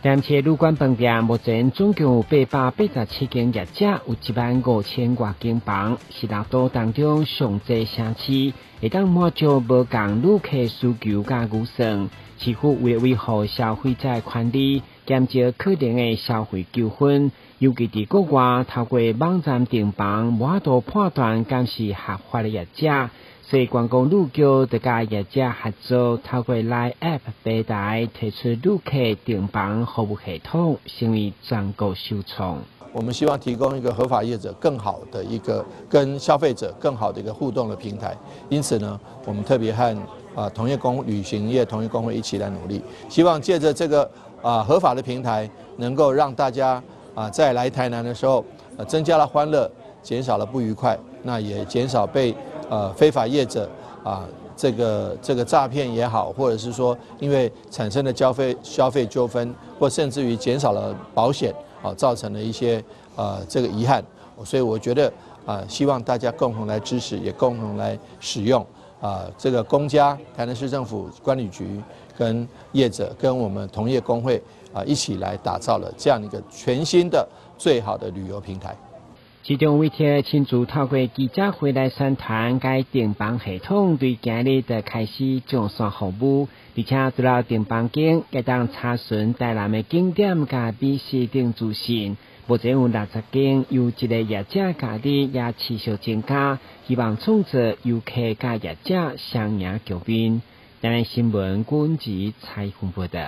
台南市旅館飯店目前總共有887間業者，有1萬5千外間房，是六都當中上濟城市，會當滿足無仝旅客需求佮預算。市府為了維護消費者的權利，減少可能的消費糾紛，尤其佇國外透過網站訂房，無法度判斷敢是合法的業者。所以觀光旅局就佮業者合作，透過 LINE App 平台推出旅客訂房服務系統，成為全國首創。我們希望提供一個合法業者更好的一個跟消費者更好的一個互動的平台。因此呢，我們特別和同業公旅行業同業公會一起來努力，希望借著這個合法的平台，能夠讓大家在來台南的時候，增加了歡樂，減少了不愉快，那也減少被非法業者這個詐騙也好，或者是說因為產生的消費糾紛，或甚至於減少了保險造成了一些這個遺憾。所以我覺得希望大家共同來支持，也共同來使用這個公家台南市政府觀旅局跟業者跟我們同業公會一起來打造了這樣一個全新的最好的旅遊平台。市長委託親自透過記者會來宣傳該訂房系統，對今日就開始上線服務，而且除了訂房間，會當查詢台南的景點佮美食等資訊。目前有60間優質的業者加入，也持續增加，希望創造遊客佮業者雙贏局面。台南新聞郭文吉採訪報導。